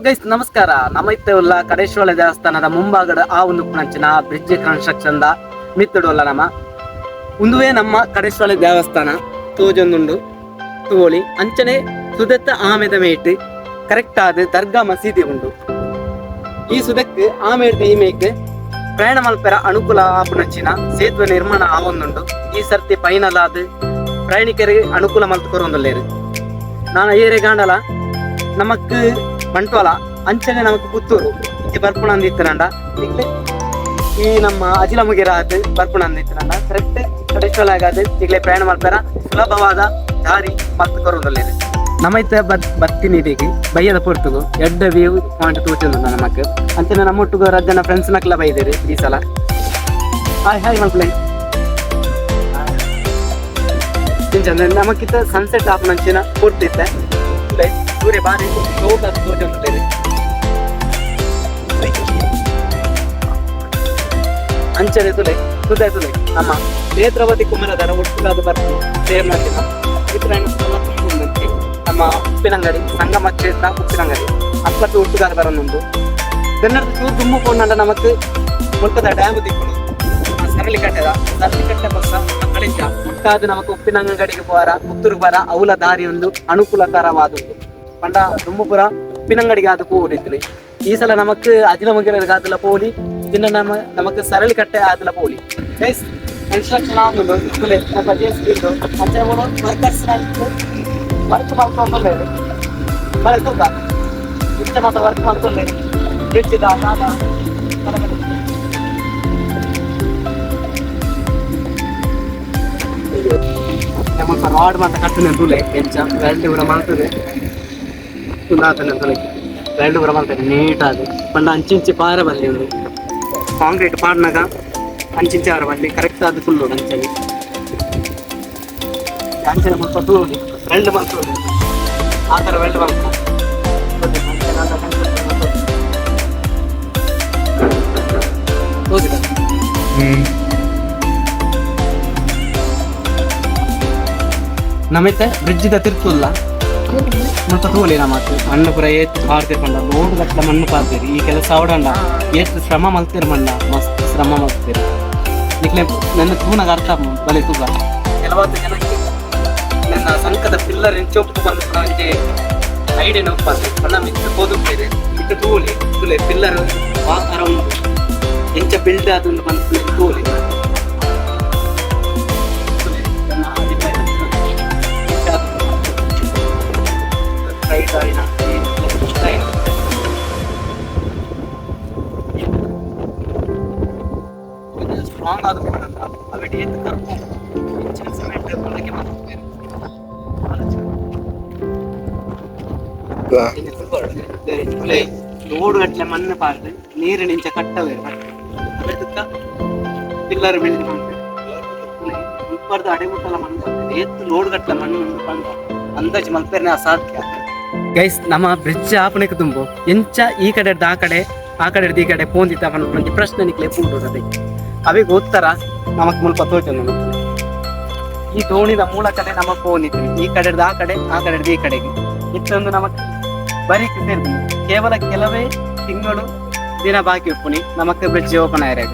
Guys ನಮಸ್ಕಾರ. ನಮ್ಮ ಇತ್ತೆ ಉಲ್ಲ ಕಡೇಶ್ವರ ದೇವಸ್ಥಾನದ ಮುಂಭಾಗದ ಆ ಒಂದು ಪುಣಂಚಿನ ಬ್ರಿಡ್ಜ್ ಕನ್ಸ್ಟ್ರಕ್ಷನ್ the ಮಿತ್ತುಡುಲ್ಲ ನಮ್ಮ ಉಂದುವೇ ನಮ್ಮ ಕಡೇಶ್ವರ ದೇವಸ್ಥಾನ ತೋಜೊಂದುಂಡು ತೋಳಿ ಅಂಚನೆ ಸುದೆತ್ತ ಆಮೆದ ಮೇಟ್ ಕರೆಕ್ಟ್ ಆದ ದರ್ಗಾ ಮಸೀದಿ ಉಂಡು. ಈ ಸುದಕ್ಕೆ ಆಮೇಡ್ದ ಈ ಮೇಕ್ ಪ್ರಯಾಣ ಮಲ್ಪೆರ ಅನುಕೂಲ ಆಪುನಂಚಿನ ಸೇತುವೆ ನಿರ್ಮಾಣ ಆವೊಂದುಂಡು. ಈ ಸರ್ತಿ ಫೈನಲ್ ಆದ್ ಪ್ರಯಾಣಿಕರಿಗೆ ಅನುಕೂಲ ಮಲ್ತ್ ಕೊರೊಂದುಲ್ಲೆರ್. ನಾನು ಏರೆ ಗಾಂಡಲ ನಮಕ್ ಬಂಟ್ವಾಳ ಅಂಚನೆ ನಮಕ್ ಪುತ್ತೂರು ಇಂಚೆ ಬರ್ಪುಣ ಅಂದಿತ್ತನಂಡ ಇಗ್ಲೆ ಈ ನಮ್ಮ ಅಜಿಲ ಮುಗಿರ ಆದ್ ಬರ್ಪುಣ ಅಂದಿತ್ತನಂಡ ಕರೆಕ್ಟ್ ಕಡೇಶ್ವರ ಆಗಾದ್ ಈಗಲೇ ಪ್ರಯಾಣ ಮಲ್ಪೆರ ಸುಲಭವಾದ ದಾರಿ ಮಲ್ತ್ ಕೊರೊಂದುಲ್ಲೆರ್. ನಮೈತ ಬತ್ತಿನ ಇದೀಗ ಬಯ್ಯದ ಪೊರ್ತುಗು ಎಡ್ಡ ವ್ಯೂ ಪಾಯಿಂಟ್ ತೋಚುಂಡು ನಮಕ್. ಅಂಚನೆ ನಮ್ಮೊಟ್ಟುಗು ರಜ್ಜನ ಫ್ರೆಂಡ್ಸ್ ನಕ್ಲ ಬೈದೇರು ಈ ಸಲ. ಹಾಯ್ ಹಾಯ್ ಮಲ್ಪಲೆ. ಇಂಚ ನಮಕಿತ್ತ ಸನ್ಸೆಟ್ ಆಪುನಂಚಿನ ಪೊರ್ತಿತ್ತೆ. ಸೂರ್ಯ ಬಾರಿ ಶೋಕಾದ್ ತೋಜೊಂದುಲ್ಲೆರ್. ಅಂಚನೆ ತುಲೆ ತುದೆ ತುಲೆ ನಮ್ಮ ನೇತ್ರಾವತಿ ಕುಮಾರಧಾರ ಒಟ್ಟುಗಾದ ಬರ್ತು ಸೇರ್ನಂಚಿನ ನಮ್ಮ ಉಪ್ಪಿನಂಗಡಿ ಸಂಗಮ ಕ್ಷೇತ್ರ ಉಪ್ಪಿನಂಗಡಿ ಅಪ್ಪತ್ತು ಒಟ್ಟುಗಾದ ಬರೊಂದುಂಡು. ಕನ್ನಡದ ಚೂರು ದುಂಬು ಪೋಂಡ ನಮಕ್ ಮುಲ್ಕದ ಡ್ಯಾಮ್ ತಿಕ್ಕುಂಡು. ಸರಳಿಕಟ್ಟೆದ ಸರಳಿಕಟ್ಟೆ ಪಕ್ಕ ಕಳಿಂಜ ಒಟ್ಟಾದ ನಮಕ್ ಉಪ್ಪಿನಂಗಡಿಗೆ ಪೋರ ಪುತ್ತೂರು ಬರ ಅವಲ ದಾರಿ ಒಂದು ಅನುಕೂಲಕರವಾದುಂಡು. ಪಂಡ ದುಂಬುಪುರ ಉಪ್ಪಿನಂಗಡಿಗೆ ಆದ ಪೋಡಿತ್ರಿ. ಈ ಸಲ ನಮಕ್ ಅಜಿಲ ಮುಗಿರ ಆದಲ ಪೋಲಿ ಇನ್ನ ನಮ್ಮ ನಮಕ್ ಸರಳಿಕಟ್ಟೆ ಆದಲ ಪೋಲಿ. ಗೈಸ್ ಕನ್ಸ್ಟ್ರಕ್ಷನ್ ಆಗುಂಡು ಇತ್ತುಲೆ ನಮ್ಮ ಜೆಸಿಬಿ ಅಂಚನೆ ವರ್ಕರ್ಸ್ ವರ್ಕ್ ಮಲ್ತೊಂದುಲ್ಲೆರ್. ಬಲೆ ತೂಕ ಇಂಚ ಮಾತ ವರ್ಕ್ ಮಲ್ತೊಂದುಲ್ಲೆರ್. ಬ್ರಿಡ್ಜ್ ದ ದಾದ ನಮ್ಮ ರಾಡ್ ಮಾತ ಕಟ್ಟುನ ತೂಲೆ ಎಂಚ ವೆಲ್ಡ್ ಪೂರ ಮಲ್ತದೆ ಉಂದಾತನ ತೂಲೆ ವೆಲ್ಡ್ ಪೂರ ಮಲ್ತದೆ ನೀಟ್ ಆದ್. ಪಂಡ ಅಂಚಿಂಚಿ ಪಾರ ಬಲ್ಲಿ ಉಂದು ಕಾಂಕ್ರೀಟ್ ಪಾಡ್ನಗ ಅಂಚಿಂಚಿ ಆರ ಬಲ್ಲಿ ಕರೆಕ್ಟ್ ಆದ್ ಕುಲ್ಲೋಡು. ಅಂಚನೆ ಅಂಚನೆ ಮುಲ್ಪ ತೂವೊಲಿ ವೆಲ್ಡ್ ಮಲ್ತೊಲಿ ಆ ತರ ವೆಲ್ಡ್ ಮಲ್ಪುನ ತೋಜಿದ. ನಮಿತ ಬ್ರಿಡ್ಜ್ ದ ತಿರ್ತುಲ್ಲ ಮುಲ್ಪ ತೂವೊಲಿ ನಮಕ್ ಮಣ್ಣು ಪೂರ ಏತ್ ಪಾಡ್ದೆರ್ ಪಂಡ ಲೋಡ್ ಗಟ್ಲೆ ಮಣ್ಣು ಪಾಡ್ದೆರ್. ಈ ಕೆಲಸ ಅವಡಂಡ ಏತ್ ಶ್ರಮ ಮಲ್ತೆರ್ ಮಣ್ಣ ಮಸ್ತ್ ಶ್ರಮ ಮಲ್ತೆರ್. ನಿಕ್ಲೆ ನನ್ನ ತೂನಗ ಅರ್ಥ ಆಪುಂಡು. ಬಲೆ ತೂಕ ಕೆಲವಾತ್ ಜನಕ್ಕೆ ನನ್ನ ಸಂಕದ ಪಿಲ್ಲರ್ ಎಂಚ ಉಪ್ಪು ಪನ್ಪುನ ಒಂಜಿ ಐಡಿಯಾ ಉಪ್ಪಂದ್ ಪಂಡ ಮಿತ್ತ್ ಪೋದುಪ್ಪೆರ್ ಮಿತ್ತ್ ತೂವೊಲಿ ತೂಲೆ ಪಿಲ್ಲರ್ ವಾ ಉಂಡು ಎಂಚ ಬಿಲ್ಡ್ ಆದುಂಡು ಪನ್ಪುನ ತೂವೊಲಿ. ತೂಲೆ ನನ್ನ ಅಭಿಪ್ರಾಯ ಎಂಚ ರೈಟ್ ಆಯಿನ ಲೆಫ್ಟ್ ಆಯಿನ ಸ್ಟ್ರಾಂಗ್ ಆದ ಅವೆಟ್ ಏತ್ ಕರ್ಪು ಇಂಚಿನ ಸಿಮೆಂಟ್ ಬಳಕೆ ಮಲ್ಪುವೆರ್. ಲೋಡ್ ಗಟ್ಲೆ ಮಣ್ಣು ಪಾಡ್ದ್ ನೀರು ನಿಂಚ ಕಟ್ಟವೇರು ಅವೆತಕ್ಕ ಪಿಲ್ಲರ್ ಬಿಲ್ಡ್ ಮಲ್ಪೆರ್. ಮುಪ್ಪರ್ದು ಅಡೆಮುಟ್ಟಲ ಮಣ್ಣು ಬರ್ತದೆ. ಏತ್ ಲೋಡ್ ಗಟ್ಲೆ ಮಣ್ಣು ಉಂಡು ಪಂಡ ಅಂದಾಜು ಮಲ್ಪೆರ್ನೆ ಅಸಾಧ್ಯ. ಗೈಸ್ ನಮ್ಮ ಬ್ರಿಡ್ಜ್ ಆಪಣೆಗೆ ತುಂಬು ಎಂಚ ಈ ಕಡೆ ಆ ಕಡೆ ಆ ಕಡೆ ಈ ಕಡೆ ಪೋಂದಿತ್ತ ಪನ್ಪುನ ಪ್ರಶ್ನೆ ನಿಕ್ಲೆ ಪೂಂಡು. ಅವೆಗ್ ಉತ್ತರ ನಮಕ್ ಮುಲ್ಪ ತೋಜೊಂದುಂಡು. ಈ ದೋಣಿದ ಮೂಲಕನೇ ನಮ ಪೋಂದಿತ್ರಿ ಈ ಕಡೆಡ್ದು ಆ ಕಡೆ ಆ ಕಡೆಡ್ದು ಈ ಕಡೆಗೆ. ಇತ್ತೊಂದು ನಮಕ್ ಬರಿಕ್ ಸೇರ್ದು ಕೇವಲ ಕೆಲವೇ ತಿಂಗಳು ದಿನ ಬಾಕಿ ಉಪ್ಪುನಿ ನಮಕ್ ಬ್ರಿಡ್ಜ್ ಓಪನ್ ಆಯರೆಗ್.